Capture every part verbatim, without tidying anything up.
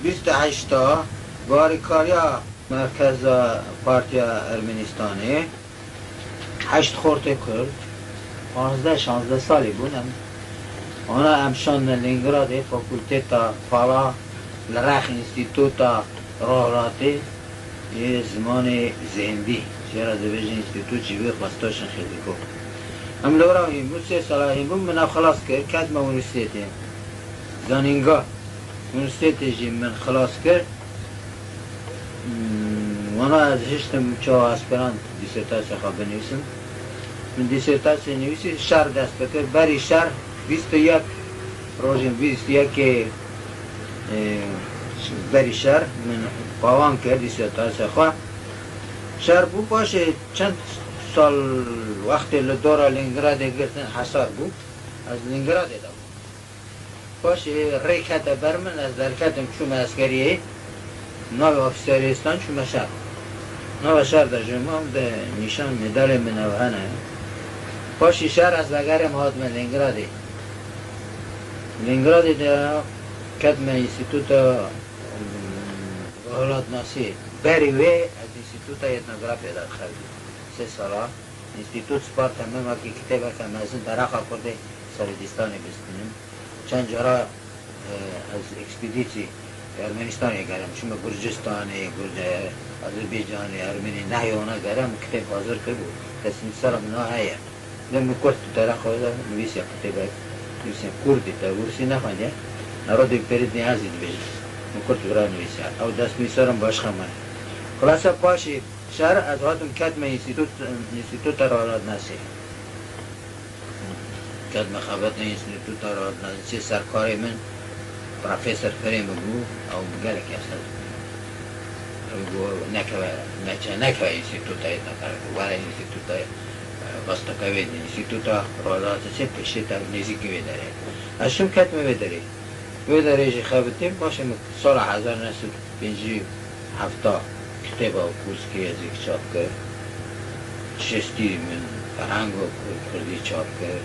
Bîst û heşta bi alîkariya Merkeza Partiya Ermenistanê, heşt xortê Kurd, panzdeh şazdeh salî bûn em. Ana em şandin Lêningradê, fakulteta pala, li rex Înstîtuta Rojhilatê yê Zimanê Zêndî, jê re dibêjin Înstîtût Cîvî Xwestaşên Xêdîko. Em li wira hîn bûn, sê sala hîn bûn, min ev xilas kir, ketime unîversîtetê. Zanînga unîversîtetê jî min xilas kir. Hmm, wana ez hiştim çawa esperand dîsertasya xwe binivîsim. Min dîsertasya nivîsî, şer dest bi kir. Berî şer, bîst û yek rojên bîst û yekê, e, berî şer min pawan kir dîsertasya xwe. Şer bû, paşê çend sal wextê li dora Lêningradê girtin hesar bû. Ez Lêningradê de bûm. Paşê rê kete ber min, ez derketim, çûme eskeriyê. Navê ofîserê stan, çûme şer. Nava şer de ji mam de nîşan medalê min ev hene. Paşê şer ez vegerim hatime Lêningradê. Lêningradê de ketime Înstîtuta, mm, Rojhilatnasî. Berî wê ez Înstîtuta Etnografyê de dixebitîm. Sê sala. Înstîtût sparta min wekî kitêbeke mezin dereqa Kurdê serê dîstanê bistînim. Çend cara, e, ez ekspedîsî Ermenistanê gerim, çûme Gurcistanê, Gurce-, Azerbaycanê, Ermenî nehê wana gerim, kitêb hazir kiribû, tesnîfsera min a heye. Lê min kurt dereqa wê de nivîsiya kitêbek, nivîsiya kurdî, te rûsî nexwendiye, Narodê Perît Niyazî dibêjin. Min kurt vira nivîsiya. Ew destnivîsera min başqa me. Xulasa paşê şer ez hatim ketime Înstîtût, Înstîtûta Rojhilatnasî. Ketime xebetê Înstîtûta Rojhilatnasî, serkarê min Profesor Ferê min bû, ew gelek yasel. Ew got, nekeve, neçe, nekeve Înstîtûta Etnografyê, were Înstîtûta, e, Vastokevê, Înstîtûta Rojhilatnasî pêşê te nêzîkî wê derê. Ez çûm ketime wê derê. Wê derê jî xebitîm, paşê min sala hezar neh sed û pêncî û heft kitêba Kûrskî Êzîk çap kir. Şêstî min ferhengo Kurdî çap kir.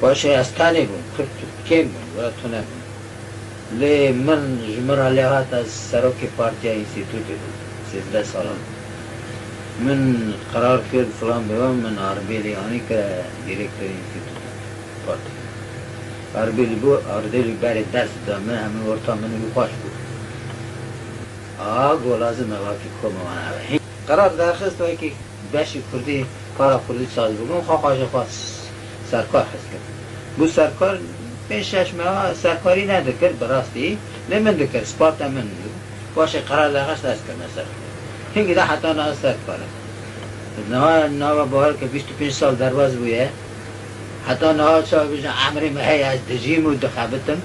Paşê ez tenê bûm, Kurd kêm bûn, wira tune bûn. Lê min ji min re lê hat, ez serokê partiya înstîtûtê bûm, sêzdeh salan. Min qerar kir, filan bêvan min Arbêlî anî kire dîrektorê înstîtûtê. Parti. Arbêlî bû, Arbêlî berê dest da min, hemî orta min û xweş bû. A, go lazim e vakî koma wana be. Qerar derxist wekî beşî Kurdî, para Kurdî saz bû. Min xwe xwe ji xwe s-, serkar hez kir. Bû serkar pênc şeş meha serkarî nedikir, bi rastî lê min dikir, sparta min bû. Paşê qerar derxist ez kirme ser. Hingî de heta niha serkar e. Niha nava bawer ke bîst û pênc sal derbas bûye. Heta niha çawa bêjin, emrê me heye, ez dijîm û dixebitim.